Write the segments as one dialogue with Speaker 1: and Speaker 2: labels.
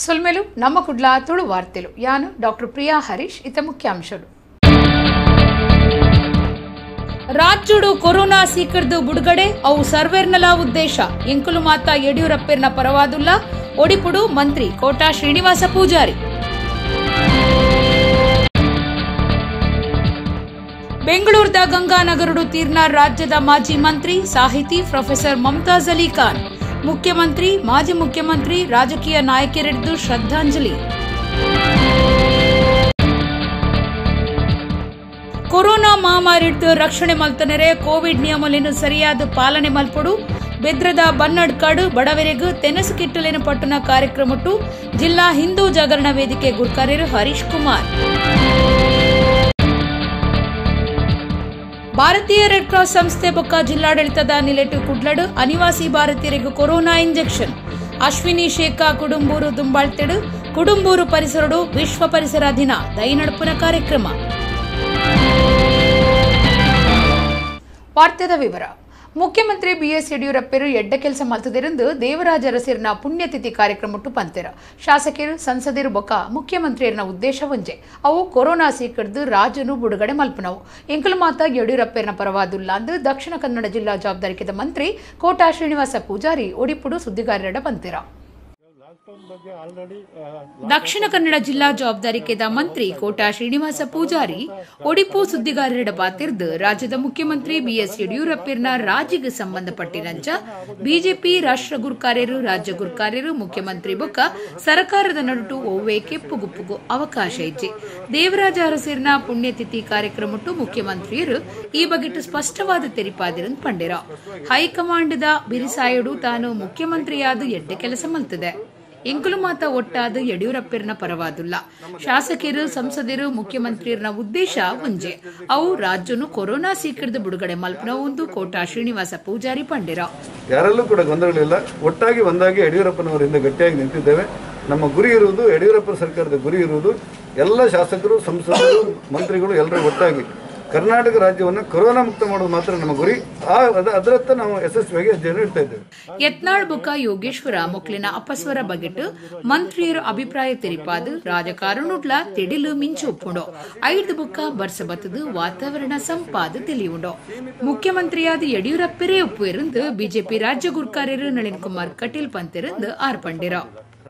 Speaker 1: ಸೊಲ್ಮೆಲು ನಮ್ಮ ಕುಡ್ಲ ತುಳು ವಾರ್ತೆಲು ಯಾನು ಡಾಕ್ಟರ್ ಪ್ರಿಯಾ ಹರೀಶ್ ಇತ ಮುಖ್ಯಾಂಶಗಳು. ರಾಜ್ಯಡು ಕೊರೋನಾ ಸೀಕರ್ದು ಬುಡುಗಡೆ ಅವು ಸರ್ವೇರ್ನಲ ಉದ್ದೇಶ ಎಂಕುಲು ಮಾತ ಯಡಿಯೂರಪ್ಪರ್ನ ಪರವಾದುಲ್ಲ ಒಡಿಪುಡು ಮಂತ್ರಿ ಕೋಟಾ ಶ್ರೀನಿವಾಸ ಪೂಜಾರಿ. ಬೆಂಗಳೂರದ ಗಂಗಾನಗರಡು ತೀರ್ನ ರಾಜ್ಯದ ಮಾಜಿ ಮಂತ್ರಿ ಸಾಹಿತಿ ಪ್ರೊಫೆಸರ್ ಮಮತಾಜ್ ಅಲಿ ಖಾನ್ ಮುಖ್ಯಮಂತ್ರಿ ಮಾಜಿ ಮುಖ್ಯಮಂತ್ರಿ ರಾಜಕೀಯ ನಾಯಕರಿದ್ದು ಶ್ರದ್ಧಾಂಜಲಿ. ಕೊರೋನಾ ಮಹಾಮಾರಿಡ್ದು ರಕ್ಷಣೆ ಮಲ್ತನರೆ ಕೋವಿಡ್ ನಿಯಮಲೇನು ಸರಿಯಾದ ಪಾಲನೆ ಮಲ್ಪಡು ಬೆದ್ರದ ಬನ್ನಡ್ಕಾಡು ಬಡವರೆಗೂ ತೆನಸು ಕಿಟ್ಟಲೇನು ಪಟ್ಟಣ ಕಾರ್ಯಕ್ರಮಟ್ಟು ಜಿಲ್ಲಾ ಹಿಂದೂ ಜಾಗರಣ ವೇದಿಕೆ ಗುರ್ಕಾರ್ಯರು ಹರೀಶ್ ಕುಮಾರ್. ಭಾರತೀಯ ರೆಡ್ ಕ್ರಾಸ್ ಸಂಸ್ಥೆ ಬೊಕ್ಕ ಜಿಲ್ಲಾಡಳಿತದ ನಿಲೆಟು ಕುಡ್ಲಡು ಅನಿವಾಸಿ ಭಾರತೀಯರಿಗೂ ಕೊರೋನಾ ಇಂಜೆಕ್ಷನ್. ಅಶ್ವಿನಿ ಶೇಖಾ ಕುಡುಂಬೂರು ದುಂಬಾಳ್ತೆಡು ಕುಡುಂಬೂರು ಪರಿಸರಡು ವಿಶ್ವ ಪರಿಸರ ದಿನ ದೈನಡುಪುನ ಕಾರ್ಯಕ್ರಮ. ವಾರ್ತೆದ ವಿವರ. ಮುಖ್ಯಮಂತ್ರಿ ಬಿಎಸ್ ಯಡಿಯೂರಪ್ಪರು ಎಡ್ಡ ಕೆಲಸ ಮಲ್ತದಿರಂದು ದೇವರಾಜ ಅರಸರ್ನ ಪುಣ್ಯತಿಥಿ ಕಾರ್ಯಕ್ರಮಟ್ಟು ಪಂತೆರ. ಶಾಸಕರು ಸಂಸದರು ಬೊಕ್ಕ ಮುಖ್ಯಮಂತ್ರಿಯರ್ನ ಉದ್ದೇಶ ಒಂಜೆ ಅವು ಕೊರೋನಾ ಸೀಕರ್ದು ರಾಜನು ಬಿಡುಗಡೆ ಮಲ್ಪನವು ಎಂಕಲು ಮಾತ ಯಡಿಯೂರಪ್ಪರ್ನ ಪರವಾದುಲ್ಲ ಅಂದು ದಕ್ಷಿಣ ಕನ್ನಡ ಜಿಲ್ಲಾ ಜವಾಬ್ದಾರಿಕೆದ ಮಂತ್ರಿ ಕೋಟಾ ಶ್ರೀನಿವಾಸ ಪೂಜಾರಿ ಒಡಿಪುಡು ಸುದ್ದಿಗಾರರ ಪಂತೆರ. ದಕ್ಷಿಣ ಕನ್ನಡ ಜಿಲ್ಲಾ ಜವಾಬ್ದಾರಿಕೆದ ಮಂತ್ರಿ ಕೋಟಾ ಶ್ರೀನಿವಾಸ ಪೂಜಾರಿ ಒಡಿಪು ಸುದ್ದಿಗಾರರ ಬಾತಿರ್ದು ರಾಜ್ಯದ ಮುಖ್ಯಮಂತ್ರಿ ಬಿಎಸ್ ಯಡಿಯೂರಪ್ಪರ್ನ ರಾಜಿಗೆ ಸಂಬಂಧಪಟ್ಟಿರಂಚ ಬಿಜೆಪಿ ರಾಷ್ಟ್ರ ಗುರ್ಕಾರ್ಯರು ರಾಜ್ಯ ಗುರ್ಕಾರ್ಯರು ಮುಖ್ಯಮಂತ್ರಿ ಬೊಕ್ಕ ಸರ್ಕಾರದ ನಡುಟು ಒವ್ವೇ ಕೆಪ್ಪುಗುಪ್ಪುಗು ಅವಕಾಶ ಇಜ್ಜೆ. ದೇವರಾಜ ಅರಸರ್ನ ಪುಣ್ಯತಿಥಿ ಕಾರ್ಯಕ್ರಮಟ್ಟು ಮುಖ್ಯಮಂತ್ರಿಯರು ಈ ಬಗೆಟ್ ಸ್ಪಷ್ಟವಾದ ತೆರಿಪಾದಿರಂದು ಪಂಡಿರ. ಹೈಕಮಾಂಡ್ದ ಬಿರಿಸಾಯುಡು ತಾನು ಮುಖ್ಯಮಂತ್ರಿಯಾದ ಎಡ್ಡೆ ಕೆಲಸ ಮಲ್ತದೆ. ಎಂಕುಲು ಮಾತ ಒಟ್ಟಾದ ಯಡಿಯೂರಪ್ಪರ್ನ ಪರವಾದುಲ್ಲ. ಶಾಸಕರು ಸಂಸದರು ಮುಖ್ಯಮಂತ್ರಿಯರ್ನ ಉದ್ದೇಶ ಒಂಜೆ ಅವು ರಾಜ್ಯನು ಕೊರೋನಾ ಸೀಕರ್ದ ಬಿಡುಗಡೆ ಮಲ್ಪನ ಒಂದು ಕೋಟಾ ಶ್ರೀನಿವಾಸ ಪೂಜಾರಿ ಪಂಡಿರ.
Speaker 2: ಯಾರಲ್ಲೂ ಕೂಡ ಗೊಂದಲಗಳಿಲ್ಲ, ಒಟ್ಟಾಗಿ ಒಂದಾಗಿ ಯಡಿಯೂರಪ್ಪನವರಿಂದ ಗಟ್ಟಿಯಾಗಿ ನಿಂತಿದ್ದೇವೆ. ನಮ್ಮ ಗುರಿ ಇರುವುದು ಯಡಿಯೂರಪ್ಪ ಸರ್ಕಾರದ ಗುರಿ ಇರುವುದು ಎಲ್ಲ ಶಾಸಕರು ಸಂಸದರು ಮಂತ್ರಿಗಳು ಎಲ್ಲರೂ ಒಟ್ಟಾಗಿ ಕರ್ನಾಟಕ ರಾಜ್ಯವನ್ನು ಕೊರೋನಾ ಮುಕ್ತ ಮಾಡೋದು ಮಾತ್ರ ನಮ್ಮ ಗುರಿ. ಅದರತ್ತ ನಾವು ಯಶಸ್ವಿಯಾಗಿ ಹೆಜ್ಜೆಯನ್ನು ಇಡ್ತಾ ಇದ್ದೇವೆ.
Speaker 1: ಯತ್ನಾಳ್ ಬುಕ್ಕ ಯೋಗೇಶ್ವರ ಮೊಕ್ಲಿನ ಅಪಸ್ವರ ಬಗೆಟ್ ಮಂತ್ರಿಯರು ಅಭಿಪ್ರಾಯ ತೆರಿಪಾದು ರಾಜಕಾರಣುಡ್ಲ ತೆಡಿಲು ಮಿಂಚು ಒಪ್ಪುಂಡು ಐದು ಬುಕ್ಕ ಬರ್ಸ ಬತ್ತದು ವಾತಾವರಣ ಸಂಪಾದ ತಿಳಿಯುಂಡು. ಮುಖ್ಯಮಂತ್ರಿಯಾದ ಯಡಿಯೂರಪ್ಪರೇ ಒಪ್ಪು ಇருந்து ಬಿಜೆಪಿ ರಾಜ್ಯ ಗುರ್ಕಾರ್ಯರು ನಳಿನ್ ಕುಮಾರ್ ಕಟೀಲ್ ಪಂತಿರಂದು ಆರ್ಪಂಡಿರ.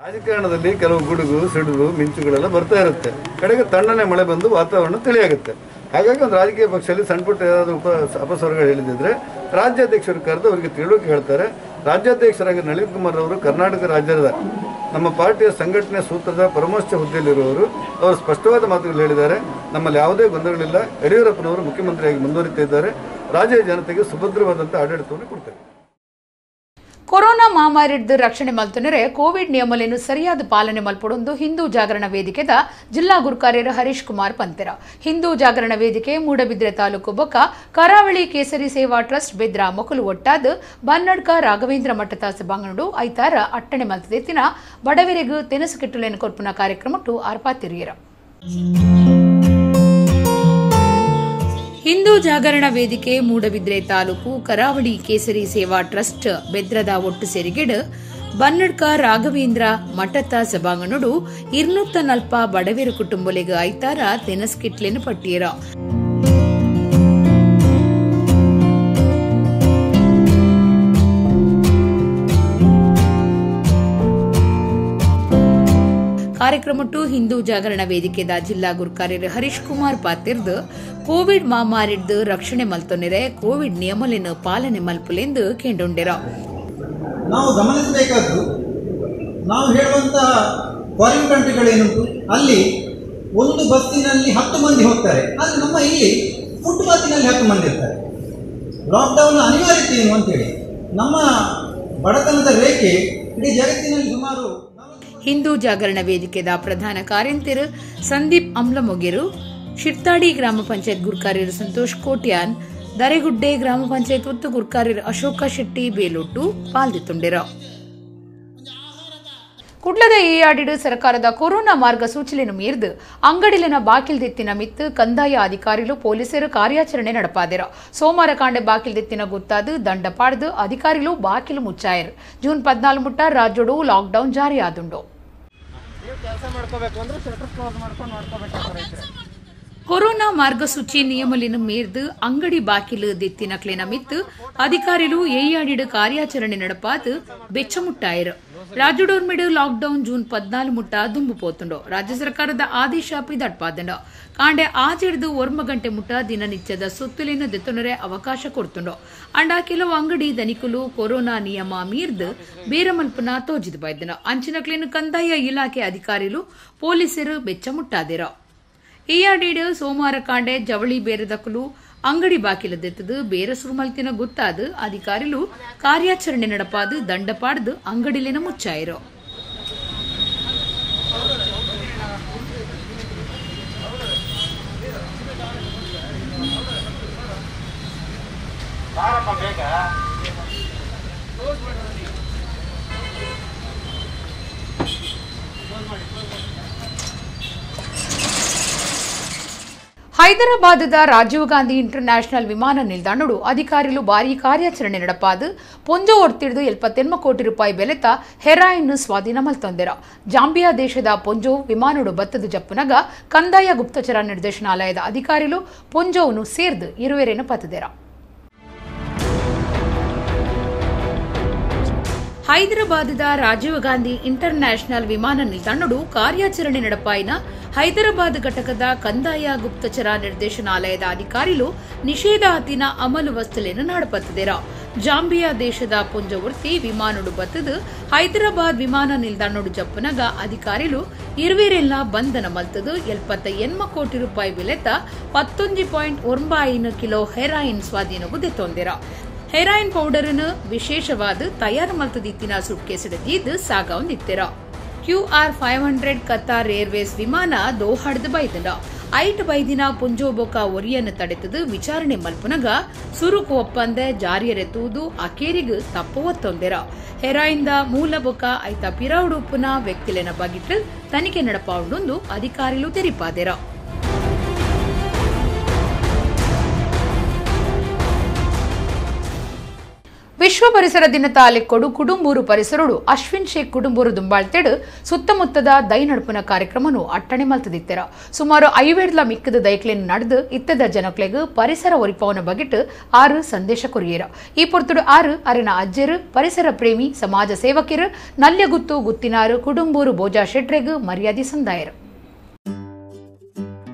Speaker 2: ರಾಜಕಾರಣದಲ್ಲಿ ಕೆಲವು ಗುಡುಗು ಸಿಡುಗು ಮಿಂಚುಗಳೆಲ್ಲ ಬರ್ತಾ ಇರುತ್ತೆ. ಕಡೆಗೆ ತಣ್ಣನೆ ಮಳೆ ಬಂದು ವಾತಾವರಣ ತಿಳಿಯಾಗುತ್ತೆ. ಹಾಗಾಗಿ ಒಂದು ರಾಜಕೀಯ ಪಕ್ಷದಲ್ಲಿ ಸಣ್ಣ ಪುಟ್ಟ ಏನಾದರೂ ಅಪಸ್ವರಗಳು ಹೇಳಿದ್ರೆ ರಾಜ್ಯಾಧ್ಯಕ್ಷರು ಕರೆದು ಅವರಿಗೆ ತಿಳುವಳಿಕೆ ಹೇಳ್ತಾರೆ. ರಾಜ್ಯಾಧ್ಯಕ್ಷರಾಗಿ ನಳಿನ್ ಕುಮಾರ್ ಅವರು ಕರ್ನಾಟಕ ರಾಜ್ಯದ ನಮ್ಮ ಪಾರ್ಟಿಯ ಸಂಘಟನೆ ಸೂತ್ರದ ಪರಮೋಚ್ಚ ಹುದ್ದೆಯಲ್ಲಿರುವವರು. ಅವರು ಸ್ಪಷ್ಟವಾದ ಮಾತುಗಳು ಹೇಳಿದ್ದಾರೆ. ನಮ್ಮಲ್ಲಿ ಯಾವುದೇ ಗೊಂದಲಗಳಿಲ್ಲ. ಯಡಿಯೂರಪ್ಪನವರು ಮುಖ್ಯಮಂತ್ರಿಯಾಗಿ ಮುಂದುವರಿತಿದ್ದಾರೆ. ರಾಜ್ಯದ ಜನತೆಗೆ ಸುಭದ್ರವಾದಂಥ ಆಡಳಿತವನ್ನು ಕೊಡ್ತಾರೆ.
Speaker 1: ಕೊರೋನಾ ಮಹಾಮಾರಿಡ್ದು ರಕ್ಷಣೆ ಮಲ್ತನರೆ ಕೋವಿಡ್ ನಿಯಮಲೇನು ಸರಿಯಾದ ಪಾಲನೆ ಮಲ್ಪಡೊಂದು ಹಿಂದೂ ಜಾಗರಣ ವೇದಿಕೆದ ಜಿಲ್ಲಾ ಗುರುಕಾರ್ಯರು ಹರೀಶ್ ಕುಮಾರ್ ಪಂತೆರ. ಹಿಂದೂ ಜಾಗರಣ ವೇದಿಕೆ ಮೂಡಬಿದ್ರೆ ತಾಲೂಕು ಬೊಕ್ಕ ಕರಾವಳಿ ಕೇಸರಿ ಸೇವಾ ಟ್ರಸ್ಟ್ ಬೆದ್ರ ಮೊಕಲು ಒಟ್ಟಾದ ಬನ್ನಡ್ಕ ರಾಘವೇಂದ್ರ ಮಠದ ಸಭಾಂಗಣಡು ಐತಾರ ಅಟ್ಟಣೆ ಮಲ್ತದೆತ್ತಿನ ಬಡವರಿಗೂ ತೆನಸು ಕಿಟ್ಟುಲೇನು ಕೊರ್ಪುನ ಕಾರ್ಯಕ್ರಮಟ್ಟು ಆರ್ಪಾತಿರಿಯರ. ಹಿಂದೂ ಜಾಗರಣ ವೇದಿಕೆ ಮೂಡಬಿದ್ರೆ ತಾಲೂಕು ಕರಾವಳಿ ಕೇಸರಿ ಸೇವಾ ಟ್ರಸ್ಟ್ ಬೆದ್ರದ ಒಟ್ಟು ಸೇರಿಗೆಡು ಬನ್ನಡ್ಕ ರಾಘವೇಂದ್ರ ಮಠತ ಸಭಾಂಗಣಡು 240 ಬಡವೆರು ಕುಟುಂಬಲಿಗೆ ಐತಾರ ತೆನಸ್ಕಿಟ್ಲೆನು ಪಟ್ಟಿಯರ. ಕಾರ್ಯಕ್ರಮಟ್ಟು ಹಿಂದೂ ಜಾಗರಣ ವೇದಿಕೆದ ಜಿಲ್ಲಾ ಗುರ್ಕಾರ್ಯರು ಹರೀಶ್ ಕುಮಾರ್ ಪಾತಿರ್ದು ಕೋವಿಡ್ ಮಹಾಮಾರಿಡ್ದು ರಕ್ಷಣೆ ಮಲ್ತೊನೆರೆ ಕೋವಿಡ್ ನಿಯಮಲೇನು ಪಾಲನೆ ಮಲ್ಪಲೆಂದು ಕೇಂಡುಂಡಿರ.
Speaker 3: ನಾವು ಗಮನಿಸಬೇಕಾದ್ದು ನಾವು ಹೇಳುವಂತಹ ಫಾರಿನ್ ಕಂಟ್ರಿಗಳೇನುಂಟು ಅಲ್ಲಿ ಒಂದು ಬಸ್ಸಿನಲ್ಲಿ 10 ಮಂದಿ ಹೋಗ್ತಾರೆ, ಆದರೆ ನಮ್ಮ ಇಲ್ಲಿ ಫುಟ್ಪಾತಿನಲ್ಲಿ 10 ಮಂದಿ ಇರ್ತಾರೆ. ಲಾಕ್ಡೌನ್ ಅನಿವಾರ್ಯತೆ ಏನು ಅಂತೇಳಿ ನಮ್ಮ ಬಡತನದ ರೇಖೆ ಇಡೀ ಜಗತ್ತಿನಲ್ಲಿ ಸುಮಾರು.
Speaker 1: ಹಿಂದೂ ಜಾಗರಣ ವೇದಿಕೆದ ಪ್ರಧಾನ ಕಾರ್ಯಂತಿರು ಸಂದೀಪ್ ಅಮ್ಲಮೊಗೆರು, ಶಿರ್ತಾಡಿ ಗ್ರಾಮ ಪಂಚಾಯತ್ ಗುರ್ಕಾರ್ಯರು ಸಂತೋಷ್ ಕೋಟ್ಯಾನ್, ದರೆಗುಡ್ಡೆ ಗ್ರಾಮ ಪಂಚಾಯತ್ ಒತ್ತು ಗುರ್ಕಾರ್ಯರು ಅಶೋಕ ಶೆಟ್ಟಿ ಬೇಲೊಟ್ಟು ಪಾಲ್ದಿತ್ತುಂಡಿರ. ಕುಡ್ಲದ ಏಯಾಡಿಡು ಸರ್ಕಾರದ ಕೊರೋನಾ ಮಾರ್ಗಸೂಚಿಯನ್ನು ಮೀರಿದು ಅಂಗಡಿಲಿನ ಬಾಕಿಲ್ದೆತ್ತಿನ ಮಿತ್ತು ಕಂದಾಯ ಅಧಿಕಾರಿಗಳು ಪೊಲೀಸರು ಕಾರ್ಯಾಚರಣೆ நடப்பாದಿರ. ಸೋಮವಾರ ಕಾಂಡೆ ಬಾಕಿಲ್ದೆತ್ತಿನ ಗುತ್ತಾದು ದಂಡ ಪಾಡ್ದು ಅಧಿಕಾರಿಗಳು ಬಾಕಿಲು ಮುಚ್ಚಾಯರು. ಜೂನ್ 14 ಮುಟ್ಟ ರಾಜ್ಯಡು ಲಾಕ್ಡೌನ್ ಜಾರಿಯಾದುಂಡು. ಕೊರೋನಾ ಮಾರ್ಗಸೂಚಿ ನಿಯಮಲಿನ ಮೀರ್ದು ಅಂಗಡಿ ಬಾಕಿಲು ದಿತ್ತಿನಕ್ಲೆನ ಮಿತ್ತು ಅಧಿಕಾರಿಲು ಏಯಾಡಿಡು ಕಾರ್ಯಾಚರಣೆ ನಡಪಾದು ಬೆಚ್ಚಮುಟ್ಟಾಯರು. ರಾಜ್ಯಡೋರ್ಮಿಡು ಲಾಕ್ಡೌನ್ ಜೂನ್ 14 ಮುಟ್ಟ ದುಂಬು ಪೋತುಂಡು. ರಾಜ್ಯ ಸರ್ಕಾರದ ಆದೇಶ ಪಿದಟ್ಪಾದಂಡು. ಕಾಂಡೆ ಆಜಿಡ್ದು 1 ಗಂಟೆ ಮುಟ್ಟ ದಿನನಿತ್ಯದ ಸುತ್ತಲಿನ ದೆತ್ತೊನರೆ ಅವಕಾಶ ಕೊಡ್ತುಂಡು. ಅಂಡ ಕೆಲವು ಅಂಗಡಿ ದನಿಕುಲು ಕೊರೋನಾ ನಿಯಮ ಮೀರ್ದು ಬೇರಮಲ್ಪನ ತೋಜಿದು ಬೈದನು. ಅಂಚಿನಕ್ಲೇನು ಕಂದಾಯ ಇಲಾಖೆ ಅಧಿಕಾರಿಲು ಪೊಲೀಸರು ಬೆಚ್ಚಮುಟ್ಟಾದಿರು. ಈಯಾಡೀಡು ಸೋಮವಾರ ಕಾಂಡೆ ಜವಳಿ ಬೇರೆದಕುಲು ಅಂಗಡಿ ಬಾಕಿಲದೆತ್ತದು ಬೇರೆ ಸುರುಮಲ್ತಿನ ಗೊತ್ತಾದ ಅಧಿಕಾರಿಲು ಕಾರ್ಯಾಚರಣೆ ನಡಪಾದು ದಂಡ ಪಾಡ್ದು ಅಂಗಡಿಲಿನ ಮುಚ್ಚಾಯಿರು. ಹೈದರಾಬಾದದ ರಾಜೀವ್ ಗಾಂಧಿ ಇಂಟರ್ನ್ಯಾಷನಲ್ ವಿಮಾನ ನಿಲ್ದಾಣಡು ಅಧಿಕಾರಿಗಳು ಭಾರೀ ಕಾರ್ಯಾಚರಣೆ ನಡಪಾದು ಪೊಂಜೋ ಒರ್ತಿಡ್ದು 78 ಕೋಟಿ ರೂಪಾಯಿ ಬೆಲೆತ ಹೆರಾಯಿನ್ ಸ್ವಾಧೀನ ಮಲ್ತೊಂದೆರ. ಜಾಂಬಿಯಾ ದೇಶದ ಪೊಂಜೋ ವಿಮಾನಡು ಬತ್ತದ ಜಪ್ಪುನಗ ಕಂದಾಯ ಗುಪ್ತಚರ ನಿರ್ದೇಶನಾಲಯದ ಅಧಿಕಾರಿಗಳು ಪೊಂಜೋವನ್ನು ಸೇರ್ದು ಇರುವೆರೇನು ಪತ್ತದೆರ. ಹೈದರಾಬಾದದ ರಾಜೀವ್ ಗಾಂಧಿ ಇಂಟರ್ನ್ಯಾಷನಲ್ ವಿಮಾನ ನಿಲ್ದಾಣಡು ಕಾರ್ಯಾಚರಣೆ ನಡಪಾಯಿನ ಹೈದರಾಬಾದ್ ಘಟಕದ ಕಂದಾಯ ಗುಪ್ತಚರ ನಿರ್ದೇಶನಾಲಯದ ಅಧಿಕಾರಿಗಳು ನಿಷೇಧಾತಿನ ಅಮಲು ವಸ್ತುಲೇನು ನಾಡಪತ್ತಿದೆರ. ಜಾಂಬಿಯಾ ದೇಶದ ಪುಂಜವರ್ತಿ ವಿಮಾನಡು ಬತ್ತದು ಹೈದರಾಬಾದ್ ವಿಮಾನ ನಿಲ್ದಾಣಡು ಜಪ್ಪುನಗ ಅಧಿಕಾರಿಗಳು ಇರುವೆರೆಲ್ಲ ಬಂಧನ ಮಲ್ತದು 78 ಕೋಟಿ ರೂಪಾಯಿ ಬೆಲೆತ 11.9 ಕಿಲೋ ಹೆರಾಯಿನ್ ಸ್ವಾಧೀನಗೂ ದೆತ್ತೊಂದೆರ. ಹೆರಾಯಿನ್ ಪೌಡರ್ ವಿಶೇಷವಾದ ತಯಾರು ಮಲ್ತದಿತ್ತಿನ ಸುಟ್ಕೇಸಿಡದೀದ್ ಸಾಗವೊಂದಿತ್ತೆರ. QR 500 Qatar Airways ವಿಮಾನ ದೋಹಾಡ್ದು ಬೈದಂಡ. ಐಟ್ ಬೈದಿನ ಪುಂಜೋಬೊಕ ಒರಿಯನ್ನು ತಡೆತದು ವಿಚಾರಣೆ ಮಲ್ಪುನಗ ಸುರುಕು ಒಪ್ಪಂದ ಜಾರಿಯರೆತ್ತುವುದು ಅಕೇರಿಗು ತಪ್ಪು ಒತ್ತೊಂದೆರ. ಹೆರಾಯಿನ್ದ ಮೂಲ ಬೊಕ ಐತ ಪಿರೌಡುಪ್ಪುನ ವ್ಯಕ್ತಿಲೆನ ಬಗಿಟ್ಟು ತನಿಖೆ ನಡಪಾವುಂಡು ಅಧಿಕಾರಿಲು ತೆರಿಪಾದೆರ. ವಿಶ್ವ ಪರಿಸರ ದಿನದ ಅಲೆಕ್ಕೊಡು ಕುಡುಂಬೂರು ಪರಿಸರಡು ಅಶ್ವಿನ್ ಶೇಖ್ ಕುಡುಂಬೂರು ದುಂಬಾಳ್ತೆಡು ಸುತ್ತಮುತ್ತದ ದೈ ನಡಪುನ ಕಾರ್ಯಕ್ರಮನು ಅಟ್ಟಣೆ ಮಲ್ತದಿತ್ತೆರ. ಸುಮಾರು 50 ಮಿಕ್ಕದ ದೈಕ್ಲೆನ್ ನಡೆದು ಇತ್ತದ ಜನಕ್ಲೆಗ್ ಪರಿಸರ ಒರಿಪವನ ಬಗಿಟ್ಟು 6 ಸಂದೇಶ ಕೊರಿಯೇರ. ಈ ಪೊರ್ತುಡು 6 ಅರೆನ ಅಜ್ಜೆರು ಪರಿಸರ ಪ್ರೇಮಿ ಸಮಾಜ ಸೇವಕಿರು ನಲ್ಯಗುತ್ತು ಗುತ್ತಿನಾರು ಕುಡುಂಬೂರು ಬೋಜಾ ಶೆಟ್ರೆಗ್ ಮರ್ಯಾದೆ ಸಂದಾಯರು.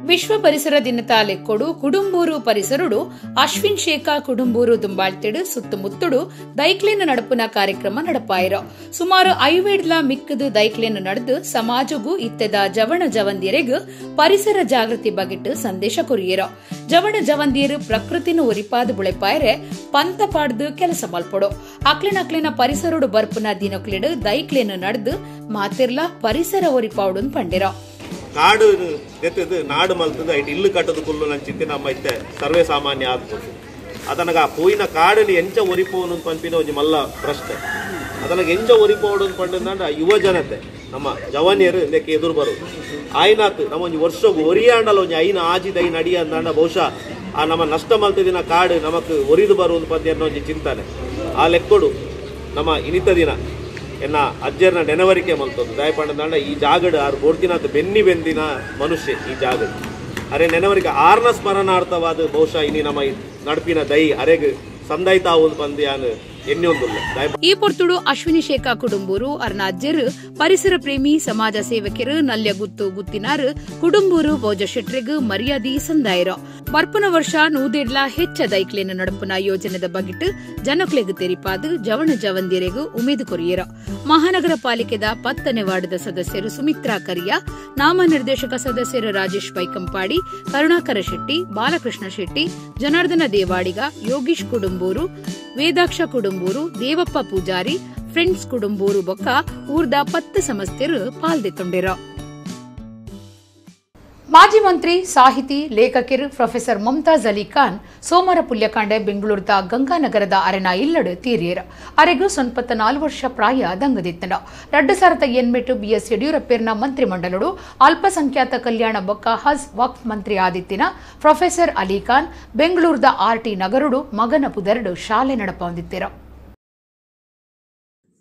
Speaker 1: ವಿಶ್ವ ಪರಿಸರ ದಿನದ ಲೆಕ್ಕೊಡು ಕುಡುಂಬೂರು ಪರಿಸರುಡು ಅಶ್ವಿನ್ ಶೇಖ ಕುಡುಂಬೂರು ದುಂಬಾಳ್ತೆಡು ಸುತ್ತಮುತ್ತಡು ದೈಕ್ಲೇನ ನಡಪುನ ಕಾರ್ಯಕ್ರಮ ನಡಪಾಯಿರ. ಸುಮಾರು 50 ಮಿಕ್ಕದು ದೈಕ್ಲೇನ ನಡೆದು ಸಮಾಜಗೂ ಇತ್ತೆದ ಜವಣ ಜವಂದಿಯರೆಗ್ ಪರಿಸರ ಜಾಗೃತಿ ಬಗಿಟ್ಟು ಸಂದೇಶ ಕೊರಿಯೇರ. ಜವಣ ಜವಂದಿಯರು ಪ್ರಕೃತಿನ ಒರಿಪಾದ ಬುಳೆಪಾಯರೆ ಪಂತ ಪಾಡ್ದು ಕೆಲಸ ಮಲ್ಪೊಡು. ಅಕ್ಲಿನ ಪರಿಸರುಡು ಬರ್ಪುನ ದಿನಕ್ಲೆಡು ದೈಕ್ಲೇನ ನಡೆದು ಮಾತಿರ್ಲ ಪರಿಸರ ಒರಿಪಾವುಡು ಪಂಡಿರ.
Speaker 4: ಕಾಡು ದೆತ್ತದು ನಾಡು ಮಲ್ತದು ಐಟ್ ಇಲ್ಲು ಕಟ್ಟದು ಕುಲ್ಲು ನಂಚಿತ್ತೆ ನಮ್ಮ ಇತ್ತೆ ಸರ್ವೇ ಸಾಮಾನ್ಯ ಆಗ್ಬೋದು. ಅದನಗ ಆ ಪೋಯಿನ ಕಾಡಲ್ಲಿ ಎಂಚ ಒರಿಪೋನು ಪಂಪಿನ ಒಂಜಿ ಮಲ್ಲ ಪ್ರಶ್ನೆ. ಅದನಗ ಎಂಚ ಒರಿಪೋಡು ಪಂಡಂದಾಂಡ ಯುವ ಜನತೆ ನಮ್ಮ ಜವಾನಿಯರು ಇದಕ್ಕೆ ಎದುರು ಬರೋದು ಆಯ್ನಾತ್ ನಮ್ಮ ಒಂಜಿ ವರ್ಷಗು ಒರಿಯಾಂಡಲ ಒಂಜಿ ಐನ ಆಜಿದ ಐನ ಅಡಿ ಅಂದಾಂಡ ಬಹುಶಃ ಆ ನಮ್ಮ ನಷ್ಟ ಮಲ್ತದಿನ ಕಾಡು ನಮಕ್ ಒರಿದು ಬರುವುದು ಪಂದ್ಯ ಅನ್ನೋ ಒಂಜಿ ಚಿಂತನೆ. ಆ ಲೆಕ್ಕೊಡು ನಮ್ಮ ಇನಿತ ದಿನ ಎನ್ನ ಅಜ್ಜರ್ನ ನೆನವರಿಕೆ ಮಲ್ತದ್ದು ದಯಪಂಡದಾಂಡ ಈ ಜಾಗಡು ಆರು ಬೋಡ್ತಿನಾಥ ಬೆನ್ನಿ ಬೆಂದಿನ ಮನುಷ್ಯ ಈ ಜಾಗಡು ಅರೆ ನೆನವರಿಕೆ ಆರ್ನ ಸ್ಮರಣಾರ್ಥವಾದ ಬಹುಶಃ ಇನಿ ನಮ್ಮ ನಡುಪಿನ ದೈ ಅರೆಗ್ ಸಂದಾಯ್ತಾವು ಪಂದ್ಯಾನು ಎಣ್ಣೊಂದುಲ್ಲ.
Speaker 1: ಈ ಪೊರ್ತುಡು ಅಶ್ವಿನಿ ಶೇಖ ಕುಡುಂಬೂರು ಅರ್ನ ಅಜ್ಜರು ಪರಿಸರ ಪ್ರೇಮಿ ಸಮಾಜ ಸೇವಕರು ನಲ್ಯಗುತ್ತು ಗುತ್ತಿನಾರು ಕುಡುಂಬೂರು ಭೋಜ ಶೆಟ್ರೆಗ್ ಮರ್ಯಾದೆ ಸಂದಾಯರು. ಬರ್ಪುನ ವರ್ಷ 100 ಹೆಚ್ಚ ದೈಕ್ಲೇನ ನಡಪುನ ಯೋಜನೆದ ಬಗಿಟ್ಟು ಜನಕ್ಲೆಗ್ ತೆರಿಪಾದು ಜವಣ ಜವಂದಿರೆಗ್ ಉಮೇದು ಕೊರಿಯರು. ಮಹಾನಗರ ಪಾಲಿಕೆದ 10ನೇ ವಾರ್ಡದ ಸದಸ್ಯರು ಸುಮಿತ್ರಾ ಕರಿಯಾ, ನಾಮನಿರ್ದೇಶಕ ಸದಸ್ಯರು ರಾಜೇಶ್ ಬೈಕಂಪಾಡಿ, ಕರುಣಾಕರ ಶೆಟ್ಟಿ, ಬಾಲಕೃಷ್ಣ ಶೆಟ್ಟಿ, ಜನಾರ್ದನ ದೇವಾಡಿಗ, ಯೋಗೀಶ್ ಕುಡುಂಬೂರು, ವೇದಾಕ್ಷ ಕುಡುಂಬೂರು, ದೇವಪ್ಪ ಪೂಜಾರಿ, ಫ್ರೆಂಡ್ಸ್ ಕುಡುಂಬೂರು ಬೊಕ್ಕ ಊರ್ದ 10 ಸಮಸ್ತೆರು ಪಾಲ್ದೆತ್ತೊಂಡಿರು. ಮಾಜಿ ಮಂತ್ರಿ ಸಾಹಿತಿ ಲೇಖಕಿರು ಪ್ರೊಫೆಸರ್ ಮಮತಾಜ್ ಅಲಿ ಖಾನ್ ಸೋಮವಾರ ಪುಲ್ಯಕಾಂಡೆ ಬೆಂಗಳೂರದ ಗಂಗಾನಗರದ ಅರೆನ ಇಲ್ಲಡು ತೀರಿಯರು. ಅರೆಗೂ 94 ವರ್ಷ ಪ್ರಾಯ ದಂಗದಿತ್ತನ. 2008 ಬಿಎಸ್ ಯಡಿಯೂರಪ್ಪನ ಮಂತ್ರಿಮಂಡಲಡು ಅಲ್ಪಸಂಖ್ಯಾತ ಕಲ್ಯಾಣ ಬೊಕ್ಕ ಹಜ್ ವಕ್ಫ್ ಮಂತ್ರಿ ಆದಿತ್ತಿನ ಪ್ರೊಫೆಸರ್ ಅಲಿ ಖಾನ್ ಬೆಂಗಳೂರದ ಆರ್ಟಿ ನಗರುಡು ಮಗನ ಪುದರಡು ಶಾಲೆ ನಡಪೊಂದಿತ್ತಿರು.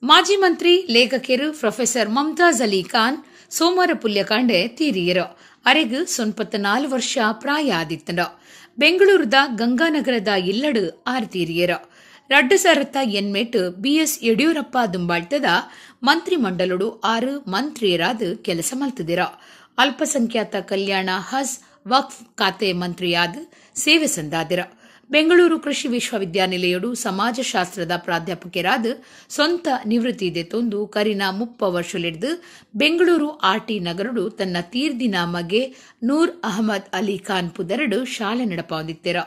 Speaker 1: ಮಾಜಿ ಮಂತ್ರಿ ಲೇಖಕಿರು ಪ್ರೊಫೆಸರ್ ಮಮತಾಜ್ ಅಲಿ ಖಾನ್ ಸೋಮವಾರ ಪುಲ್ಯಕಾಂಡೆ ತೀರಿಯರು. ಅರೆಗ್ 94 ವರ್ಷ ಪ್ರಾಯ ಆದಿತ್ತಂಡ. ಬೆಂಗಳೂರುದ ಗಂಗಾನಗರದ ಇಲ್ಲಡು ಆರ್ ತೀರಿಯರು. 2008 ಬಿಎಸ್ ಯಡಿಯೂರಪ್ಪ ದುಂಬಾಳ್ತದ ಮಂತ್ರಿಮಂಡಲಡು 6 ಮಂತ್ರಿಯರಾದ ಕೆಲಸ ಮಲ್ತದಿರ. ಅಲ್ಪಸಂಖ್ಯಾತ ಕಲ್ಯಾಣ ಹಜ್ ವಕ್ಫ್ ಖಾತೆ ಮಂತ್ರಿಯಾದ ಸೇವೆ ಸಂದಾದಿರ. ಬೆಂಗಳೂರು ಕೃಷಿ ವಿಶ್ವವಿದ್ಯಾನಿಲಯಡು ಸಮಾಜಶಾಸ್ತ್ರದ ಪ್ರಾಧ್ಯಾಪಕರಾದ ಸ್ವಂತ ನಿವೃತ್ತಿ ದೆತ್ತೊಂದು ಕರಿನ 30 ವರ್ಷಲಿಡ್ದು ಬೆಂಗಳೂರು ಆರ್ಟಿ ನಗರಡು ತನ್ನ ತೀರ್ದಿನ ಮಗೆ ನೂರ್ ಅಹಮದ್ ಅಲಿ ಖಾನ್ ಪುದರಡು ಶಾಲೆ ನಡಪಾವಂದಿತ್ತೆರ.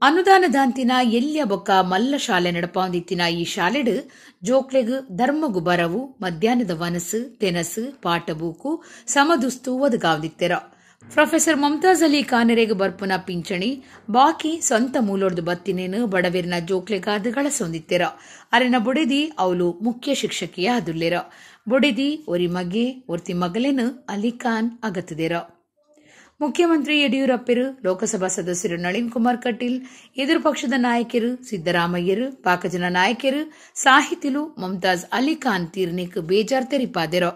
Speaker 1: ಅನುದಾನದಾಂತಿನ ಎಲ್ಯ ಬೊಕ್ಕ ಮಲ್ಲ ಶಾಲೆ ನಡಪಾವಂದಿತ್ತಿನ ಈ ಶಾಲೆಡು ಜೋಕ್ಲೆಗ್ ಧರ್ಮಗುಬರವು, ಮಧ್ಯಾಹ್ನದ ವನಸು, ತೆನಸು, ಪಾಠಬೂಕು ಸಮದುಸ್ತು ಒದಗಾವಂದಿತ್ತೆರ. ಪ್ರೊಫೆಸರ್ ಮಮತಾಜ್ ಅಲಿ ಖಾನರೆಗ್ ಬರ್ಪುನ ಪಿಂಚಣಿ ಬಾಕಿ ಸ್ವಂತ ಮೂಲೊರ್ದು ಬತ್ತಿನೇನು ಬಡವಿರ್ನ ಜೋಕ್ಲೆಗಾದ ಗಳಸೊಂದಿತ್ತೆರ. ಅರೆನ ಬುಡೆದಿ ಅವಲು ಮುಖ್ಯ ಶಿಕ್ಷಕಿಯಾದುಲ್ಲೆರ. ಬುಡೆದಿ ಒರಿ ಮಗೆ ಒರ್ತಿ ಮಗಲೇನು ಅಲಿ ಖಾನ್ ಅಗತ್ತದಿರ. ಮುಖ್ಯಮಂತ್ರಿ ಯಡಿಯೂರಪ್ಪರು, ಲೋಕಸಭಾ ಸದಸ್ಯರು ನಳಿನ್ ಕುಮಾರ್ ಕಟೀಲ್, ಎದುರು ಪಕ್ಷದ ನಾಯಕರು ಸಿದ್ದರಾಮಯ್ಯರು, ಪಾಕಜನ ನಾಯಕರು, ಸಾಹಿತಿಲು ಮಮತಾಜ್ ಅಲಿ ಖಾನ್ ತೀರ್ನಿಕ್ ಬೇಜಾರ್ ತೆರಿಪಾದೆರ.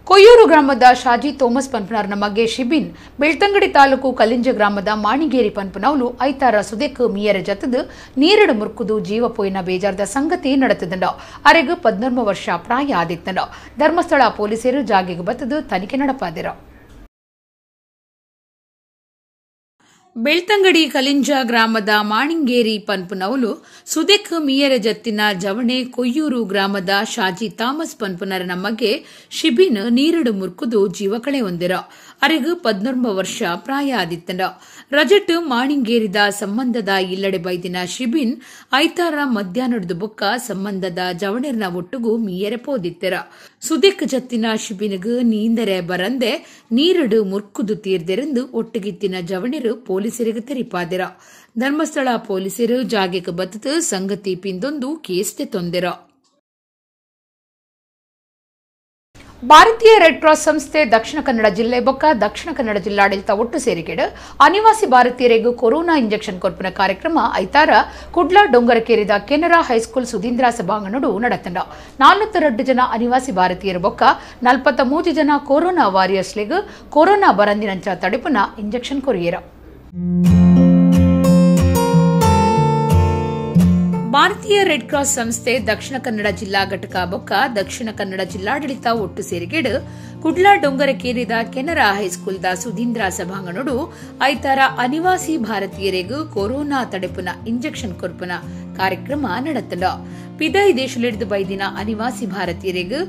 Speaker 1: ಕೊಯ್ಯೂರು ಗ್ರಾಮದ ಶಾಜಿ ಥೋಮಸ್ ಪನ್ಪುನಾರ್ನ ಮಗೆ ಶಿಬಿನ್ ಬೆಳ್ತಂಗಡಿ ತಾಲೂಕು ಕಲಿಂಜ ಗ್ರಾಮದ ಮಾಣಿಗೇರಿ ಪನ್ಪುನವಲು ಐತಾರ ಸುದೆಕ್ ಮೀಯರ ಜತದು ನೀರಡು ಮುರ್ಕುದು ಜೀವ ಪೋಯಿನ ಬೇಜಾರ್ದ ಸಂಗತಿ ನಡೆತದಂಡ. ಅರೆಗ್ 13 ವರ್ಷ ಪ್ರಾಯ ಆದಿತ್ತಂಡ. ಧರ್ಮಸ್ಥಳ ಪೊಲೀಸರು ಜಾಗೆಗೆ ಬತ್ತದು ತನಿಖೆ ನಡಪಾದಿರ. ಬೆಳ್ತಂಗಡಿ ಕಲಿಂಜ ಗ್ರಾಮದ ಮಾಣಿಂಗೇರಿ ಪನ್ಪುನವಲು ಸುದೆಕ್ ಮೀಯರ ಜತ್ತಿನ ಜವಣೆ ಕೊಯ್ಯೂರು ಗ್ರಾಮದ ಶಾಜಿ ಥಾಮಸ್ ಪನ್ಪುನರನ ಮಗೆ ಶಿಬಿನ್ ನೀರಡು ಮುರ್ಕುದು ಜೀವ ಕಳೆ ಹೊಂದಿರ. ಅರೆಗ್ 13 ವರ್ಷ ಪ್ರಾಯ ಆದಿತ್ತಂಡ. ರಜಟ್ ಮಾಣಿಂಗೇರಿದ ಸಂಬಂಧದ ಇಲ್ಲಡೆ ಬೈದಿನ ಶಿಬಿನ್ ಐತಾರ ಮಧ್ಯಾಹ್ನದ ಬೊಕ್ಕ ಸಂಬಂಧದ ಜವಣೆರ್ನ ಒಟ್ಟುಗು ಮೀಯರೆ ಪೋದಿತ್ತೆರ. ಸುದೆಕ್ ಜತ್ತಿನ ಶಿಬಿನ್ಗ್ ನೀಂದರೆ ಬರಂದೆ ನೀರಡು ಮುರ್ಕುದು ತೀರ್ದೆರೆಂದು ಒಟ್ಟುಗಿತ್ತಿನ ಜವಣೆರು ಪೊಲೀಸರಿಗೆ ತೆರಿಪಾದಿರ. ಧರ್ಮಸ್ಥಳ ಪೊಲೀಸರು ಜಾಗೆಗೆ ಬತ್ತದು ಸಂಗತಿ ಪಿಂದೊಂದು ಕೇಸ್ ತೊಂದಿರ. ಭಾರತೀಯ ರೆಡ್ ಕ್ರಾಸ್ ಸಂಸ್ಥೆ ದಕ್ಷಿಣ ಕನ್ನಡ ಜಿಲ್ಲೆ ಬೊಕ್ಕ ದಕ್ಷಿಣ ಕನ್ನಡ ಜಿಲ್ಲಾಡಳಿತ ಒಟ್ಟು ಸೇರಿಗೆಡು ಅನಿವಾಸಿ ಭಾರತೀಯರಿಗೂ ಕೊರೋನಾ ಇಂಜೆಕ್ಷನ್ ಕೊರ್ಪುನ ಕಾರ್ಯಕ್ರಮ ಐತಾರ ಕುಡ್ಲ ಡೊಂಗರಕೇರಿದ ಕೆನರಾ ಹೈಸ್ಕೂಲ್ ಸುಧೀಂದ್ರ ಸಭಾಂಗಣಡು ನಡತಂಡ. 402 ಜನ ಅನಿವಾಸಿ ಭಾರತೀಯರ ಬೊಕ್ಕ 43 ಜನ ಕೊರೋನಾ ವಾರಿಯರ್ಸ್ಲಿಗೂ ಕೊರೋನಾ ಬರಂದಿನಂಚ ತಡೆಪುನ ಇಂಜೆಕ್ಷನ್ ಕೊರಿಯರ. ಭಾರತೀಯ ರೆಡ್ ಕ್ರಾಸ್ ಸಂಸ್ಥೆ ದಕ್ಷಿಣ ಕನ್ನಡ ಜಿಲ್ಲಾ ಘಟಕ ಬೊಕ್ಕ ದಕ್ಷಿಣ ಕನ್ನಡ ಜಿಲ್ಲಾಡಳಿತ ಒಟ್ಟು ಸೇರಿಗೆಡು ಕುಡ್ಲ ಡೊಂಗರಕೇರಿದ ಕೆನರಾ ಹೈಸ್ಕೂಲ್ದ ಸುಧೀಂದ್ರ ಸಭಾಂಗಣಡು ಐತಾರ ಅನಿವಾಸಿ ಭಾರತೀಯರಿಗೂ ಕೊರೋನಾ ತಡೆಪುನ ಇಂಜೆಕ್ಷನ್ ಕೊರ್ಪುನ ಕಾರ್ಯಕ್ರಮ ನಡತಂಡ. ಪಿದೈ ದೇಶಲಿಡ್ದು ಬೈದಿನ ಅನಿವಾಸಿ ಭಾರತೀಯರಿಗೂ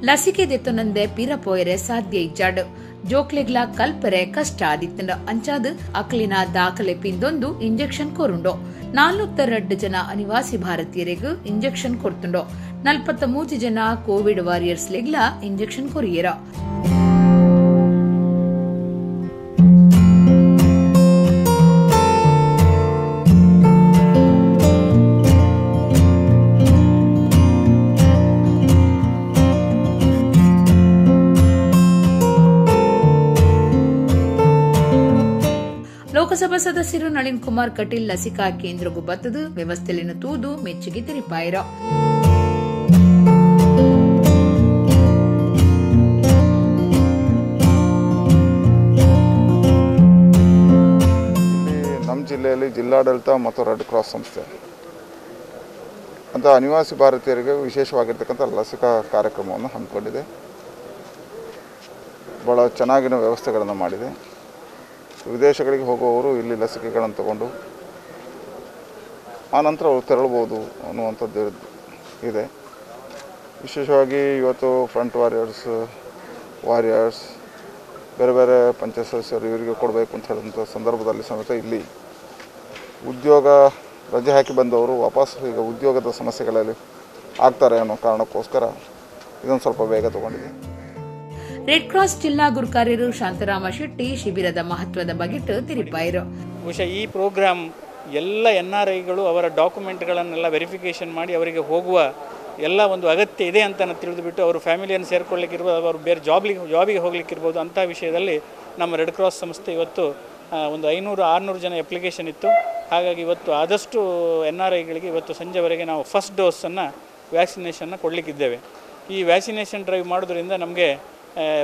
Speaker 1: ಲಸಿಕೆ ದೆತ್ತೊನಂದೆ ಪಿರ ಪೋಯರೆ ಸಾಧ್ಯ ಇಜ್ಜಾಡು. ಜೋಕ್ಲೆಗ್ಲ ಕಲ್ಪರೆ ಕಷ್ಟ ಆದಿತ್ತಂಡ. ಅಂಚಾದ ಅಕ್ಲಿನ ದಾಖಲೆ ಪಿಂದೊಂದು ಇಂಜೆಕ್ಷನ್ ಕೊರುಂಡೋ. 402 ಜನ ಅನಿವಾಸಿ ಭಾರತೀಯರಿಗೂ ಇಂಜೆಕ್ಷನ್ ಕೊಡ್ತುಂಡೋ. 43 ಜನ ಕೋವಿಡ್ ವಾರಿಯರ್ಸ್ ಲೆಗ್ಲ ಇಂಜೆಕ್ಷನ್ ಕೊರಿಯರ. ಲೋಕಸಭಾ ಸದಸ್ಯರು ನಳಿನ್ ಕುಮಾರ್ ಕಟೀಲ್ ಲಸಿಕಾ ಕೇಂದ್ರಗೂ ಬತ್ತದು ವ್ಯವಸ್ಥೆಲಿನ ತೂದು ಮೆಚ್ಚುಗೆ ತೆರಿಪಾಯಿರ.
Speaker 5: ನಮ್ಮ ಜಿಲ್ಲೆಯಲ್ಲಿ ಜಿಲ್ಲಾಡಳಿತ ಮತ್ತು ರೆಡ್ ಕ್ರಾಸ್ ಸಂಸ್ಥೆ ಅಂತ ಅನಿವಾಸಿ ಭಾರತೀಯರಿಗೆ ವಿಶೇಷವಾಗಿರ್ತಕ್ಕಂಥ ಲಸಿಕಾ ಕಾರ್ಯಕ್ರಮವನ್ನು ಹಮ್ಮಿಕೊಂಡಿದೆ. ಭಾಳ ಚೆನ್ನಾಗಿನ ವ್ಯವಸ್ಥೆಗಳನ್ನು ಮಾಡಿದೆ. ವಿದೇಶಗಳಿಗೆ ಹೋಗುವವರು ಇಲ್ಲಿ ಲಸಿಕೆಗಳನ್ನು ತಗೊಂಡು ಆ ನಂತರ ಅವರು ತೆರಳಬಹುದು ಅನ್ನುವಂಥದ್ದು ಇದೆ. ವಿಶೇಷವಾಗಿ ಇವತ್ತು ಫ್ರಂಟ್ ವಾರಿಯರ್ಸ್ ಬೇರೆ ಬೇರೆ ಪಂಚಾಯತ್ ಸದಸ್ಯರು ಇವರಿಗೆ ಕೊಡಬೇಕು ಅಂತ ಹೇಳಿದಂಥ ಸಂದರ್ಭದಲ್ಲಿ ಸಮೇತ ಇಲ್ಲಿ ಉದ್ಯೋಗ ರಜೆ ಹಾಕಿ ಬಂದವರು ವಾಪಸ್ ಈಗ ಉದ್ಯೋಗದ ಸಮಸ್ಯೆಗಳಲ್ಲಿ ಆಗ್ತಾರೆ ಅನ್ನೋ ಕಾರಣಕ್ಕೋಸ್ಕರ ಇದೊಂದು ಸ್ವಲ್ಪ ವೇಗ ತಗೊಂಡಿದೆ.
Speaker 1: ರೆಡ್ ಕ್ರಾಸ್ ಜಿಲ್ಲಾ ಗುರುಕಾರ್ಯರು ಶಾಂತರಾಮ ಶೆಟ್ಟಿ ಶಿಬಿರದ ಮಹತ್ವದ ಬಗ್ಗೆ ತಿಳಿಪಾಯಿರು.
Speaker 6: ಬಹುಶಃ ಈ ಪ್ರೋಗ್ರಾಮ್ ಎಲ್ಲ ಎನ್ ಆರ್ ಐಗಳು ಅವರ ಡಾಕ್ಯುಮೆಂಟ್ಗಳನ್ನೆಲ್ಲ ವೆರಿಫಿಕೇಷನ್ ಮಾಡಿ ಅವರಿಗೆ ಹೋಗುವ ಎಲ್ಲ ಒಂದು ಅಗತ್ಯ ಇದೆ ಅಂತ ತಿಳಿದುಬಿಟ್ಟು ಅವರು ಫ್ಯಾಮಿಲಿಯನ್ನು ಸೇರಿಕೊಳ್ಳಿಕ್ಕಿರ್ಬೋದು, ಅವರು ಬೇರೆ ಜಾಬಿಗೆ ಹೋಗಲಿಕ್ಕಿರ್ಬೋದು. ಅಂಥ ವಿಷಯದಲ್ಲಿ ನಮ್ಮ ರೆಡ್ ಕ್ರಾಸ್ ಸಂಸ್ಥೆ ಇವತ್ತು ಒಂದು 500-600 ಜನ ಅಪ್ಲಿಕೇಶನ್ ಇತ್ತು. ಹಾಗಾಗಿ ಇವತ್ತು ಆದಷ್ಟು NRIಗಳಿಗೆ ಇವತ್ತು ಸಂಜೆವರೆಗೆ ನಾವು ಫಸ್ಟ್ ಡೋಸನ್ನು ವ್ಯಾಕ್ಸಿನೇಷನ್ನ ಕೊಡಲಿಕ್ಕಿದ್ದೇವೆ. ಈ ವ್ಯಾಕ್ಸಿನೇಷನ್ ಡ್ರೈವ್ ಮಾಡೋದ್ರಿಂದ ನಮಗೆ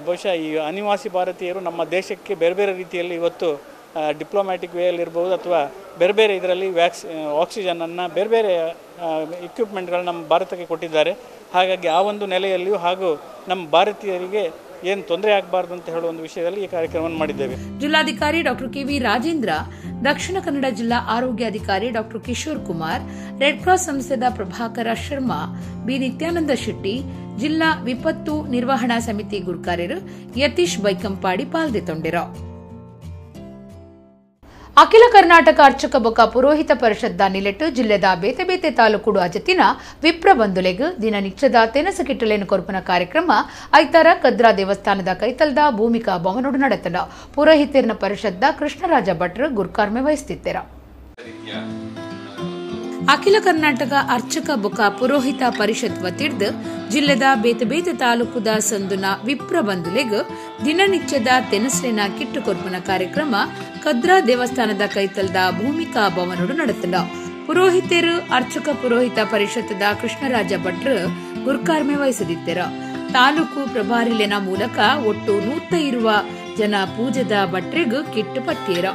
Speaker 6: ಬಹುಶಃ ಈ ಅನಿವಾಸಿ ಭಾರತೀಯರು ನಮ್ಮ ದೇಶಕ್ಕೆ ಬೇರೆ ಬೇರೆ ರೀತಿಯಲ್ಲಿ ಇವತ್ತು ಡಿಪ್ಲೊಮ್ಯಾಟಿಕ್ ವೇಯಲ್ಲಿರ್ಬೋದು ಅಥವಾ ಬೇರೆ ಬೇರೆ ಇದರಲ್ಲಿ ಆಕ್ಸಿಜನನ್ನು ಬೇರೆ ಬೇರೆ ಇಕ್ವಿಪ್ಮೆಂಟ್ಗಳು ನಮ್ಮ ಭಾರತಕ್ಕೆ ಕೊಟ್ಟಿದ್ದಾರೆ. ಹಾಗಾಗಿ ಆ ಒಂದು ನೆಲೆಯಲ್ಲಿಯೂ ಹಾಗೂ ನಮ್ಮ ಭಾರತೀಯರಿಗೆ ಏನು ತೊಂದರೆ ಆಗಬಾರ್ದು ಅಂತ ಹೇಳುವ ಒಂದು ವಿಷಯದಲ್ಲಿ ಈ ಕಾರ್ಯಕ್ರಮವನ್ನು ಮಾಡಿದ್ದೇವೆ.
Speaker 1: ಜಿಲ್ಲಾಧಿಕಾರಿ ಡಾಕ್ಟರ್ ಕೆವಿ ರಾಜೇಂದ್ರ, ದಕ್ಷಿಣ ಕನ್ನಡ ಜಿಲ್ಲಾ ಆರೋಗ್ಯಾಧಿಕಾರಿ doctor Kishore Kumar, red cross ಸಂಸ್ಥೆದ ಪ್ರಭಾಕರ ಶರ್ಮಾ, ಬಿ ನಿತ್ಯಾನಂದ ಶೆಟ್ಟಿ, ಜಿಲ್ಲಾ ವಿಪತ್ತು ನಿರ್ವಹಣಾ ಸಮಿತಿ ಗುರ್ಕಾರ್ಯರು ಯತೀಶ್ ಬೈಕಂಪಾಡಿ ಪಾಲ್ದೆತೊಂಡಿರು. ಅಖಿಲ ಕರ್ನಾಟಕ ಅರ್ಚಕ ಬೊಕ ಪುರೋಹಿತ ಪರಿಷತ್ ನಿಲೆಟ್ಟು ಜಿಲ್ಲೆದ ಬೇತೆ ಬೇತೆ ತಾಲೂಕುಡು ಅಜತಿನ ವಿಪ್ರ ಬಂಧುಲೆಗ್ ದಿನನಿತ್ಯದ ತೆನಸು ಕಿಟ್ಟಲೇನು ಕೊರ್ಪುನ ಕಾರ್ಯಕ್ರಮ ಐತಾರ ಕದ್ರಾ ದೇವಸ್ಥಾನದ ಕೈತಲ್ದ ಭೂಮಿಕಾ ಭವನೋಡು ನಡೆತನ. ಪುರೋಹಿತರ್ನ ಪರಿಷತ್ದ ಕೃಷ್ಣರಾಜ ಭಟ್ರು ಗುರ್ಕಾರ್ಮೆ ವಹಿಸುತ್ತಿತ್ತೆರ. ಅಖಿಲ ಕರ್ನಾಟಕ ಅರ್ಚಕ ಬೊಕ ಪುರೋಹಿತ ಪರಿಷತ್ ವತಿರ್ದು ಜಿಲ್ಲೆದ ಬೇತೆ ಬೇತೆ ತಾಲೂಕುದ ಸಂದುನ ವಿಪ್ರ ಬಂಧುಲೆಗ್ ದಿನನಿತ್ಯದ ತೆನಸ್ಲಿನ ಕಿಟ್ಟು ಕೊರ್ಪುನ ಕಾರ್ಯಕ್ರಮ ಕದ್ರಾ ದೇವಸ್ಥಾನದ ಕೈತಲ್ದ ಭೂಮಿಕಾ ಭವನೋಡು ನಡೆತನ. ಪುರೋಹಿತರು ಅರ್ಚಕ ಪುರೋಹಿತ ಪರಿಷತ್ದ ಕೃಷ್ಣರಾಜ ಭಟ್ರು ಗುರ್ಕಾರ್ಮೆ ವಹಿಸದಿತ್ತೆರ. ತಾಲೂಕು ಪ್ರಭಾರಿಲೆನ ಮೂಲಕ ಒಟ್ಟು 100 ಜನ ಪೂಜದ ಭಟ್ರಿಗ್ ಕಿಟ್ಟು ಪಟ್ಟಿಯರ.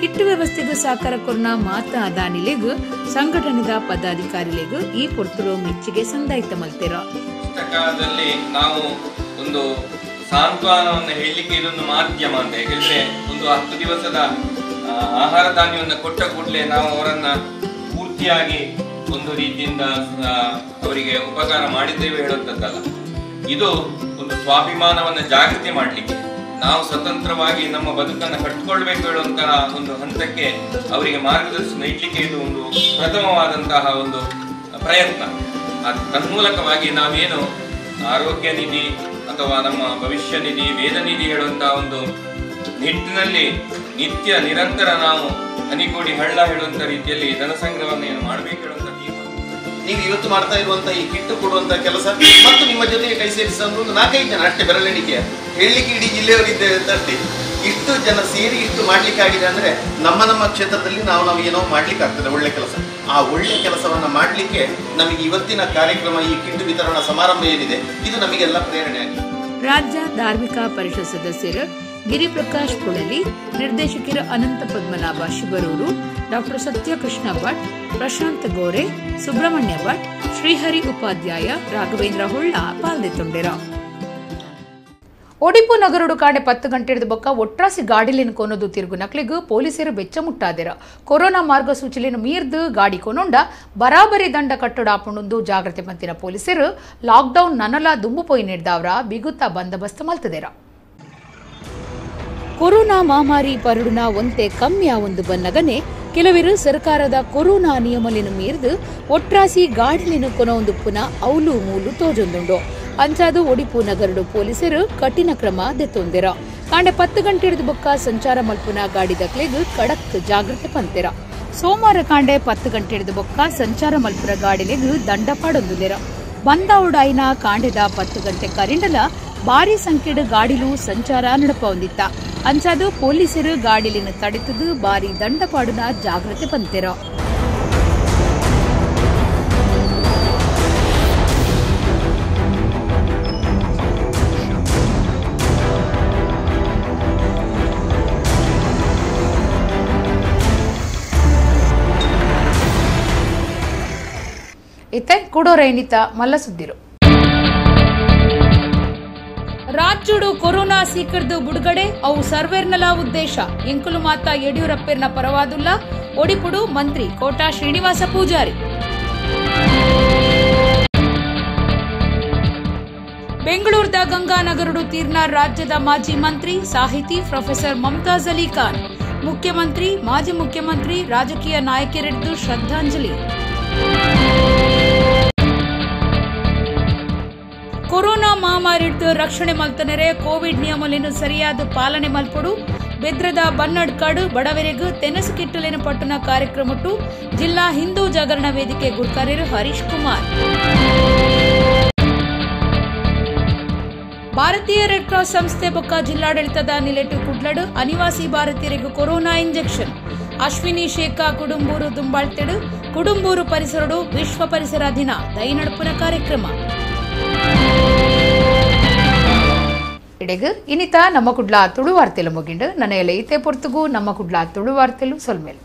Speaker 1: ಕಿಟ್ಟು ವ್ಯವಸ್ಥೆಗೂ ಸಹಕಾರ ಕೊರ್ನ ಮಾತಾ ಅದಾನಿಲೆಗ್ ಸಂಘಟನೆದ ಪದಾಧಿಕಾರಿಲೆಗ್ ಈ ಪೊರ್ತುರು ಮೆಚ್ಚುಗೆ ಸಂದಾಯಿತ ಮಲ್ತೆರ.
Speaker 7: ಪುಸ್ತಕದಲ್ಲಿ ನಾವು ಒಂದು ಸಾಂತ್ವನವನ್ನು ಹೇಳಲಿಕ್ಕೆ ಇದೊಂದು ಮಾಧ್ಯಮ ಅಂತ ಹೇಳಿದ್ರೆ, ಒಂದು 10 ದಿವಸದ ಆಹಾರ ಧಾನ್ಯವನ್ನು ಕೊಟ್ಟ ಕೂಡಲೇ ನಾವು ಅವರನ್ನ ಪೂರ್ತಿಯಾಗಿ ಒಂದು ರೀತಿಯಿಂದ ಅವರಿಗೆ ಉಪಕಾರ ಮಾಡಿದ್ದೇವೆ ಹೇಳುವಂಥದ್ದಲ್ಲ. ಇದು ಒಂದು ಸ್ವಾಭಿಮಾನವನ್ನು ಜಾಗೃತಿ ಮಾಡಲಿಕ್ಕೆ, ನಾವು ಸ್ವತಂತ್ರವಾಗಿ ನಮ್ಮ ಬದುಕನ್ನು ಕಟ್ಟಿಕೊಳ್ಬೇಕು ಹೇಳುವಂತಹ ಒಂದು ಹಂತಕ್ಕೆ ಅವರಿಗೆ ಮಾರ್ಗದರ್ಶನ ಇಡ್ಲಿಕ್ಕೆ ಇದು ಒಂದು ಪ್ರಥಮವಾದಂತಹ ಒಂದು ಪ್ರಯತ್ನ. ತನ್ಮೂಲಕವಾಗಿ ನಾವೇನು ಆರೋಗ್ಯ ನಿಧಿ ಅಥವಾ ನಮ್ಮ ಭವಿಷ್ಯ ನಿಧಿ, ವೇದ ನಿಧಿ ಹೇಳುವಂತಹ ಒಂದು ನಿಟ್ಟಿನಲ್ಲಿ ನಿತ್ಯ ನಿರಂತರ ನಾವು ಹನಿಗೂಡಿ ಹಳ್ಳ ಹೇಳುವಂತ ರೀತಿಯಲ್ಲಿ ಧನ ಸಂಗ್ರಹವನ್ನು ಏನು ಮಾಡಬೇಕು ಹೇಳುವಂತ ತೀರ್ಮಾನ.
Speaker 8: ನೀವು ಇವತ್ತು ಮಾಡ್ತಾ ಇರುವಂತಹ ಈ ಕಿಟ್ಟು ಕೊಡುವಂತಹ ಕೆಲಸ ಮತ್ತು ನಿಮ್ಮ ಜೊತೆಗೆ ಕೈ ಸೇರಿಸಿದ ಒಂದು 4-5 ಜನ ಅಷ್ಟೇ, ಬೆರಳೆಣಿಕೆಯ ಹೇಳಲಿಕ್ಕೆ ಇಡೀ ಜಿಲ್ಲೆಯವರಿದ್ದೇವೆ ಅಂತ ಅಷ್ಟೇ. ಇಷ್ಟು ಜನ ಸೇರಿ ಇಷ್ಟು ಮಾಡ್ಲಿಕ್ಕಾಗಿದೆ ಅಂದ್ರೆ ನಮ್ಮ ನಮ್ಮ ಕ್ಷೇತ್ರದಲ್ಲಿ ನಾವು ಏನೋ ಮಾಡ್ಲಿಕ್ಕೆ ಆಗ್ತದೆ ಒಳ್ಳೆ ಕೆಲಸ. ಆ ಒಳ್ಳೆ ಕೆಲಸವನ್ನ ಮಾಡಲಿಕ್ಕೆ ನಮಗೆ ಇವತ್ತಿನ ಕಾರ್ಯಕ್ರಮ, ಈ ಕಿಟ್ಟು ವಿತರಣಾ ಸಮಾರಂಭ ಏನಿದೆ, ಇದು ನಮಗೆಲ್ಲ ಪ್ರೇರಣೆ ಆಗಿದೆ.
Speaker 1: ರಾಜ್ಯ ಧಾರ್ಮಿಕ ಪರಿಷತ್ ಸದಸ್ಯರು ಗಿರಿಪ್ರಕಾಶ್ ಪುಳಲಿ, ನಿರ್ದೇಶಕರು ಅನಂತ ಪದ್ಮನಾಭ ಶಿಬರೂರು, ಡಾಕ್ಟರ್ ಸತ್ಯಕೃಷ್ಣ ಭಟ್, ಪ್ರಶಾಂತ್ ಗೋರೆ, ಸುಬ್ರಹ್ಮಣ್ಯ ಭಟ್, ಶ್ರೀಹರಿ ಉಪಾಧ್ಯಾಯ, ರಾಘವೇಂದ್ರ ಹೊಳ್ಳ ಪಾಲ್ದೆತ್ತೊಂಡೆರ. ಒಡಿಪು ನಗರಡು ಕಾಡೆ 10 ಗಂಟೆದ ಬೊಕ್ಕ ಒಟ್ರಾಸಿ ಗಾಡಿಲಿನ ಕೊನೊದು ತಿರುಗು ನಕ್ಲಿಗು ಪೊಲೀಸರು ಬೆಚ್ಚ ಮುಟ್ಟಾದೆರ. ಕೊರೋನಾ ಮಾರ್ಗಸೂಚಿಲಿನ ಮೀರ್ದು ಗಾಡಿ ಕೊನೊಂಡ ಬರಾಬರಿ ದಂಡ ಕಟ್ಟಡಾಪುಂಡು ಜಾಗೃತಿ ಮಂತಿನ ಪೊಲೀಸರು ಲಾಕ್ಡೌನ್ ನನಲ ದುಂಬು ಪೋಯಿ ನೀಡ್ದವರ ಬಿಗುತ್ತ ಬಂದೋಬಸ್ತ್ ಮಲ್ತದೆರ. ಕೊರೋನಾ ಮಹಾಮಾರಿ ಪರಡುನ ಒಂತೆ ಕಮ್ಮಿಯ ಒಂದು ಬನ್ನಗನೆ ಕೆಲವರು ಸರ್ಕಾರದ ಕೊರೋನಾ ನಿಯಮಲಿನ ಮೀರ್ದು ಒಟ್ರಾಸಿ ಗಾಡಿಲಿನ ಕೊನೊಂದು ಪುನಃ ಔಲು ಮೂಲು ತೋಜೊಂದುಂಡು. ಅಂಚಾದು ಒಡಿಪು ನಗರಡು ಪೊಲೀಸರು ಕಠಿಣ ಕ್ರಮ ದೆತ್ತೊಂದೆರ. ಕಾಂಡೆ 10 ಗಂಟೆ ಬೊಕ್ಕ ಸಂಚಾರ ಮಲ್ಪುನ ಗಾಡಿ ದಕ್ಲೆಗ್ ಕಡಕ್ ಜಾಗೃತೆ ಪಂತೆರ. ಸೋಮವಾರ ಕಾಂಡೆ 10 ಗಂಟೆ ಬೊಕ್ಕ ಸಂಚಾರ ಮಲ್ಪುನ ಗಾಡಿಲೆಗ್ ದಂಡ ಪಾಡೊಂದುದೆರ. ಬಂದಾವುಡಾಯಿನ ಕಾಂಡೆದ 10 ಗಂಟೆ ಕರಿಂಡಲ ಭಾರಿ ಸಂಖ್ಯೆಡ್ ಗಾಡಿಲು ಸಂಚಾರ ನಡಪ ಹೊಂದಿತ್ತ. ಅಂಚಾದು ಪೊಲೀಸರು ಗಾಡಿಲಿನ ತಡೆತದು ಭಾರಿ ದಂಡ ಪಾಡುನ ಜಾಗೃತೆ ಪಂತೆರ. ಇತ್ತೆ ಕೂಡೋರೈನಿತ ಮಲ್ಲ ಸುದ್ದಿರು. ರಾಜ್ಯಡು ಕೊರೋನಾ ಸೀಕರ್ದು ಬುಡುಗಡೆ ಅವು ಸರ್ವೇರ್ನಲ ಉದ್ದೇಶ ಎಂಕುಲು ಮಾತ ಯಡಿಯೂರಪ್ಪರ್ನ ಪರವಾದುಲ್ಲ ಒಡಿಪುಡು ಮಂತ್ರಿ ಕೋಟಾ ಶ್ರೀನಿವಾಸ ಪೂಜಾರಿ. ಬೆಂಗಳೂರದ ಗಂಗಾನಗರಡು ತೀರ್ನ ರಾಜ್ಯದ ಮಾಜಿ ಮಂತ್ರಿ ಸಾಹಿತಿ ಪ್ರೊಫೆಸರ್ ಮಮತಾಜ್ ಅಲಿ ಖಾನ್ ಮುಖ್ಯಮಂತ್ರಿ ಮಾಜಿ ಮುಖ್ಯಮಂತ್ರಿ ರಾಜಕೀಯ ನಾಯಕರೆದ್ದು ಶ್ರದ್ಧಾಂಜಲಿ. ಕೊರೋನಾ ಮಹಾಮಾರಿಡ್ದು ರಕ್ಷಣೆ ಮಲ್ತನರೆ ಕೋವಿಡ್ ನಿಯಮಗಳನ್ನು ಸರಿಯಾದ ಪಾಲನೆ ಮಲ್ಪೊಡು. ಬೆದ್ರದ ಬನ್ನಡ್ಕಾಡು ಬಡವರೆಗ್ ತೆನಸು ಕಿಟ್ಟಲಿನ ಪಟ್ಟಣ ಕಾರ್ಯಕ್ರಮಟ್ಟು ಜಿಲ್ಲಾ ಹಿಂದೂ ಜಾಗರಣ ವೇದಿಕೆ ಗುರ್ಕಾರ್ಯರು ಹರೀಶ್ ಕುಮಾರ್. ಭಾರತೀಯ ರೆಡ್ ಕ್ರಾಸ್ ಸಂಸ್ಥೆ ಬೊಕ್ಕ ಜಿಲ್ಲಾಡಳಿತದ ನಿಲೆಟು ಕುಡ್ಲಡು ಅನಿವಾಸಿ ಭಾರತೀಯರಿಗೆ ಕೊರೋನಾ ಇಂಜೆಕ್ಷನ್. ಅಶ್ವಿನಿ ಶೇಖಾ ಕುಡುಂಬೂರು ದುಂಬಾಳ್ತೆಡು ಕುಡುಂಬೂರು ಪರಿಸರಡು ವಿಶ್ವ ಪರಿಸರ ದಿನ ದೈನಡುಪುನ ಕಾರ್ಯಕ್ರಮ. ಇಡೆಗ್ ಇನಿತ ನಮ್ಮ ಕುಡ್ಲ ತುಳು ವಾರ್ತೆಲು ಮುಗಿಂಡು. ನನ್ನ ಇತೆ ಪೊರ್ತುಗು ನಮ್ಮ ಕುಡ್ಲ ತುಳು ವಾರ್ತೆಲು ಸೊಲ್ಮೇಲು.